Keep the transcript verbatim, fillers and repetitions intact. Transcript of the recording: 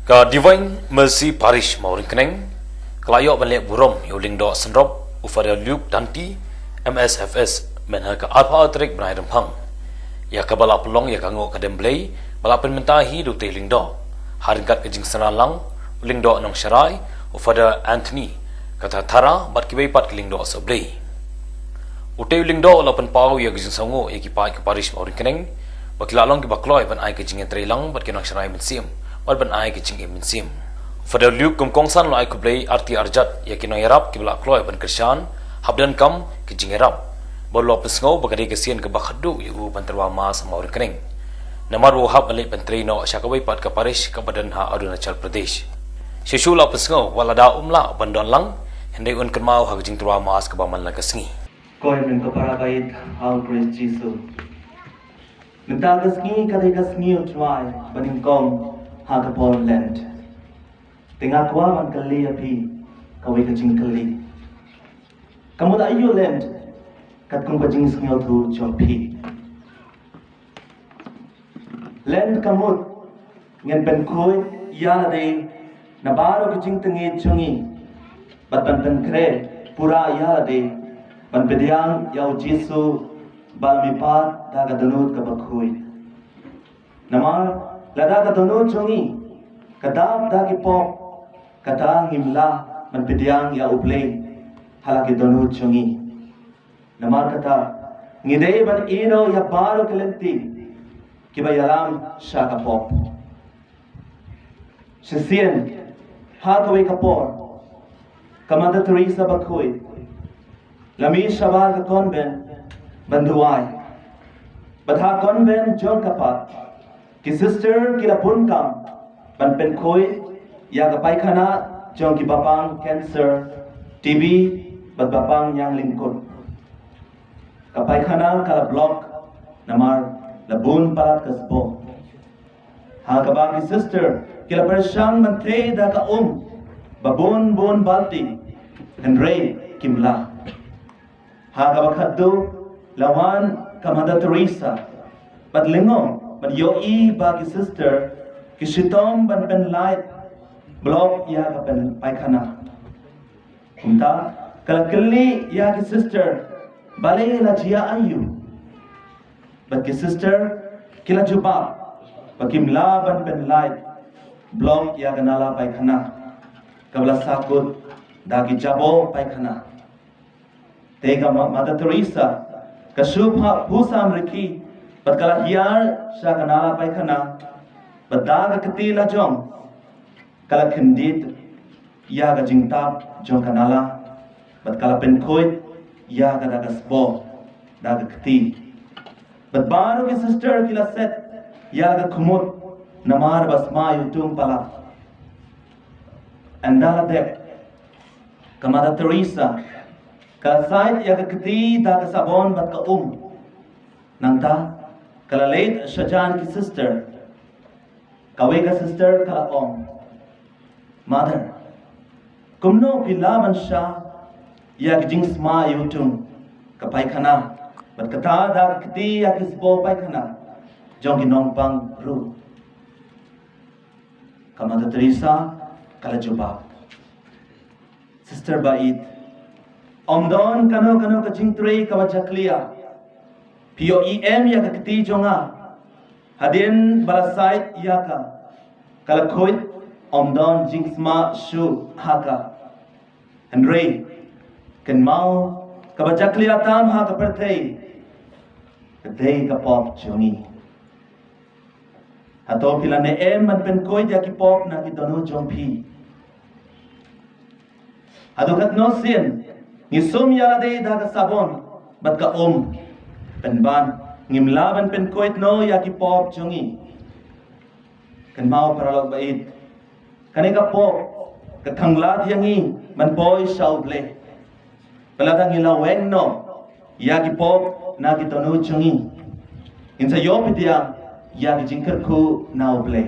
Ka Divine Mercy Parish Mawryngkneng ka la ïoh ban leh burom ïa u lyngdoh synrop u Father Luke Danti, M S F S, mynha ka arphew tarik bnai Rymphang. Ïa kaba la pynlong ïa ka nguh ka dem Blei ba la pynmynta hi da utei u lyngdoh. Ha ryngkat ka jingsynran lang, u lyngdoh Nongsharai u Father Anthony Kathathara bad kiwei pat ki lyngdoh sohblei. Utei u lyngdoh u la pynpaw ïa ka jingsngewnguh ïa ki paid ka Parish Mawryngkneng ba ki la long kiba kloi ban ai ka jingïatreilang bad ki nongsharai mynsiem bad ban ai ka jingim mynsiem. Father Luke kum kongsan u la ai khublei arti arjat ïa ki nongïarap kiba la kloi ban kyrshan hapdeng kam ki jingïarap, bad u la pynsngew ba ka dei ka sien kaba khatduh ïa u ban tyrwa Mass ha Mawryngkneng, namar ba u hap ban leit ban trei noh sha kawei pat ka Parish kaba don ha Arunachal Pradesh. Shisha u la pynsngew ba lada um lah ban don lang, hynrei un kynmaw ha ka jingtyrwa Mass kaba man la ka sngi. Ko Hynmen ko para baieit ha u Khrist Jisu. Mynta ka sngi ka dei ka sngi u trai ba nyngkong ha ka por Lent. Te nga kwah ban kylli ïa phi kawei ka jingkylli. Ka mut aïu Lent katkum ka jingsngewthuh jong phi? Lent ka mut ngin pynkhuid ïa lade na baroh ki jingtngit jong ngi bad ban pynkhreh pura ïa lade ban pdiang ïa u Jisu ba la mihpat da ka dohnud kaba khuid. Namar lada ka dohnud jong ngi ka dap da ki pop, kata ngim lah ban pdiang ïa U Blei ha la ki dohnud jong ngi. Namar kata ngi dei ban ïehnoh ïa baroh ki lynti kiba ïalam sha ka pop. Shisien ha kawei ka por ka Mother Teresa bakhuid la mih shabar ka convent ban duwai. Bad ha convent jong ka pat ki sister ki la bun kam ban pynkhuid ïa ka paikhana jong ki bapang cancer, T B bad bapang ñianglyngkut. Ka paikhana ka la block namar la bun palat ka sboh. Ha kaba ki sister ki la pyrshang ban trei da ka um ba bun bun balti, hynrei kim lah. Ha kaba khatduh la wan ka Mother Teresa bad lyngngoh bad ïohi ba ki sister ki shitom ban pynlait block ïa ka pyn- paikhana. Kumta ka la kylli ïa ki sister balei la jia aïu. Bad ki sister ki la jubab ba kim lah ban pynlait block ïa ka nala paikhana kaba la sahkut da ki jaboh paikhana. Te ka Ma- Mother Teresa ka shu pha- pyrshang rikhi bad ka la hiar sha ka nala paikhana bad da ka kti la jong ka la kyndit ïa ka jingtap jong ka nala bad ka la pynkhuid ïa ka da ka sboh da ka kti. Bad baroh ki sister ki la set ïa ka khmut namar ba sma ïutung palat. Ynda la dep ka Mother Teresa ka la sait ïa ka kti da ka sabon bad ka um. Nangta ka la leit shajan ki sister. Kawei ka sister ka la ong, Mother, kumno phi lah ban shah ïa ka jingsma ïutung ka paikhana bad kata da ka kti ïa ki sboh paikhana jong ki nongpang ruh? Ka Mother Teresa ka la jubab, Sister baieit, ym don kano kano ka jingtrei kaba jakhlia. Phi ïohi em ïa ka kti jong nga? Hadien ba la sait ïa ka ka la khuid, ym don jingsma shuh ha ka. Hynrei kynmaw, kaba jakhlia tam ha ka pyrthei ka dei ka pop jong ngi. Hato phi la ne em ban pynkhuid ïa ki pop na ki dohnud jong phi? Haduh katno sien ngi sum ïa lade da ka sabon bad ka um, pynban ngim lah ban pynkhuid noh ïa ki pop jong ngi. Kynmaw paralok baieit, kane ka pop ka khanglad ïa ngi ban poi sha U Blei. Bad lada ngi la weng noh ïa ki pop na ki dohnud jong ngi, ngin sa ïoh pdiang ïa ki jingkyrkhu na U Blei.